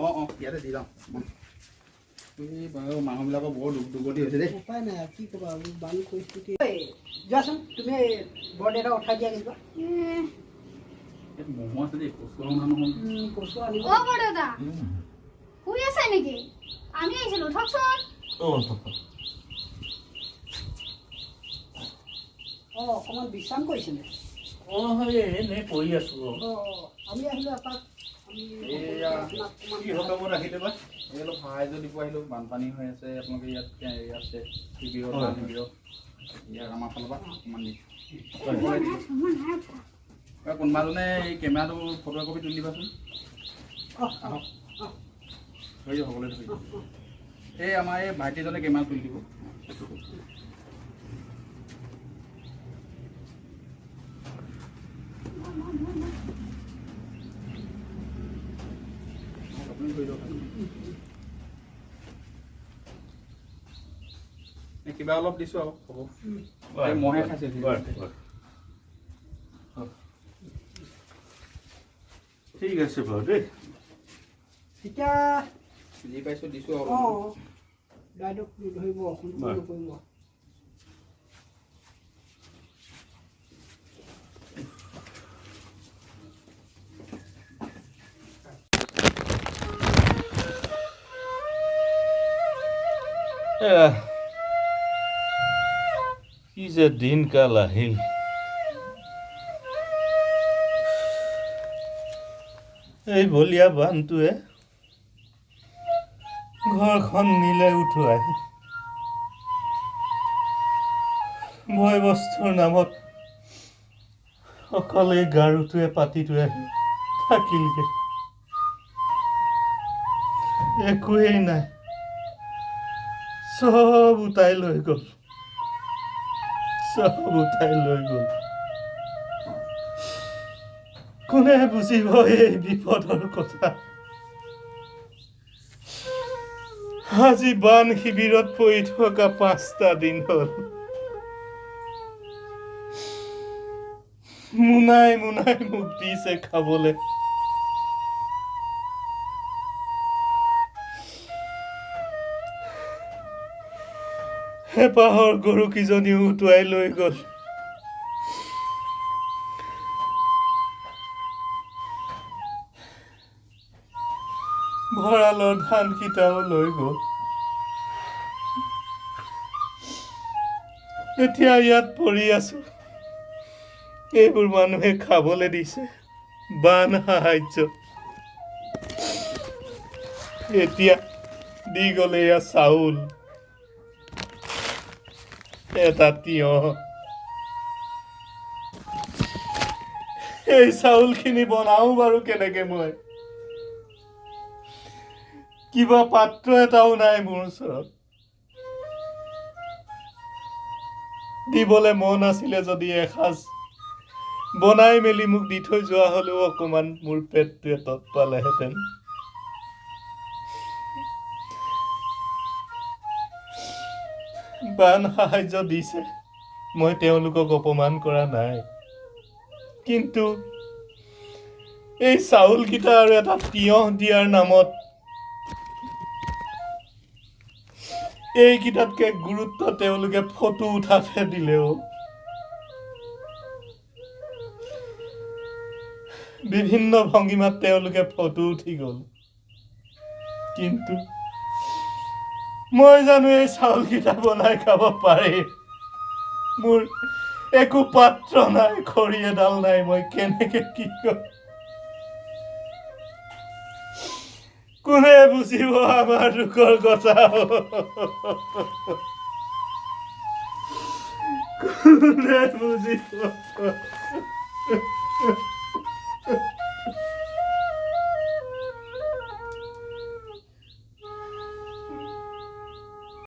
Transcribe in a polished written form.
অঁ অঁ ইয়াতে দি যাওঁ। এই বাৰু, মানুহবিলাকৰ বৰ দুখ দুৰ্গতি হৈছে দেই। উপায় নাই আৰু, কি ক'বা আৰু, বান পৰিস্থিতি। ঐ, যোৱাচোন তুমি, বৰদেউতাক উঠাই দিয়া কিন্তু। ইয়াত মহো আছে দেই, কচু অনা নহয়। কচু আনিব। অ বৰদেউতা, শুই আছে নেকি? আমি আহিছিলো, উঠকচোন। অঁ, অকণমান বিশ্ৰাম কৰিছিলে। অঁ হয়, এনেই পৰি আছোঁ। অঁ, আমি আহিলোঁ এপাক আমি। এইয়া। আপোনাক অকণমান কি সকামত আহিলে বা? এই অলপ সাহাৰ্য দিব আহিলোঁ। বানপানী হৈ আছে আপোনালোকে ইয়াত, এই আছে শিবিৰত, বান শিবিৰত। ইয়াত আমাৰ ফালৰ পৰা অকণমান দিছোঁ। এই কোনোবা এজনে এই কেমেৰাটো ফটো একপি তুলি দিবাচোন। অঁ। আহক, ধৰি দিয়ক, সকলোৱে ধৰি দিয়ক। এই আমাৰ এই ভাইটিজনে কেমেৰা তুলি দিব। আপুনি ধৰি দিয়ক। এই কিবা অলপ দিছোঁ আৰু হ'ব। এই মহে খাইছে। ঠিক আছে বাৰু দেই। তেতিয়া যি পাইছোঁ দিছোঁ আৰু। অঁ, বাইদেউক ধৰিব, অসুবিধা নকৰিব। এহ, কি যে দিনকাল আহিল! এই বলীয়া বানটোৱে ঘৰখন নিলে উটুৱাই। বয় বস্তুৰ নামত অকল এই গাৰুটোৱে, পাতিটোৱে থাকিলগে। একোৱেই নাই, চব উটাই লৈ গ'ল, চব উটাই লৈ গ'ল। কোনে বুজিব এই বিপদৰ কথা? আজি বান শিবিৰত পৰি থকা 5টা দিন হ'ল। মোনাই মোনাই মোক দিছে খাবলৈ। হেঁপাহৰ গৰুকেইজনীও উটুৱাই লৈ গ'ল। ভঁৰালৰ ধানকেইটাও লৈ গ'ল। এতিয়া ইয়াত পৰি আছো। এইবোৰ মানুহে খাবলৈ দিছে বান সাহাৰ্য। এতিয়া দি গ'লে এয়া চাউল, এটা তিয়হ। এই চাউলখিনি বনাও বাৰু কেনেকে মই? কিবা পাত্ৰ এটাও নাই মোৰ ওচৰত। দিবলৈ মন আছিলে যদি এসাঁজ বনাই মেলি মোক দি থৈ যোৱা হ'লেও অকণমান মোৰ পেটটোৱে তত পালেহেঁতেন। বান সাহাৰ্য দিছে, মই তেওঁলোকক অপমান কৰা নাই, কিন্তু এই চাউলকেইটা আৰু এটা তিয়হ দিয়াৰ নামত এইকেইটাতকৈ গুৰুত্ব তেওঁলোকে ফটো উঠাতহে দিলেও। বিভিন্ন ভংগীমাত তেওঁলোকে ফটো উঠি গ'ল, কিন্তু মই জানো এই চাউলকেইটা বনাই খাব পাৰিম? মোৰ একো পাত্ৰ নাই, খৰি এডাল নাই, মই কেনেকে কি কৰিম? কোনে বুজিব আমাৰ দুখৰ কথা? কোনে বুজিব?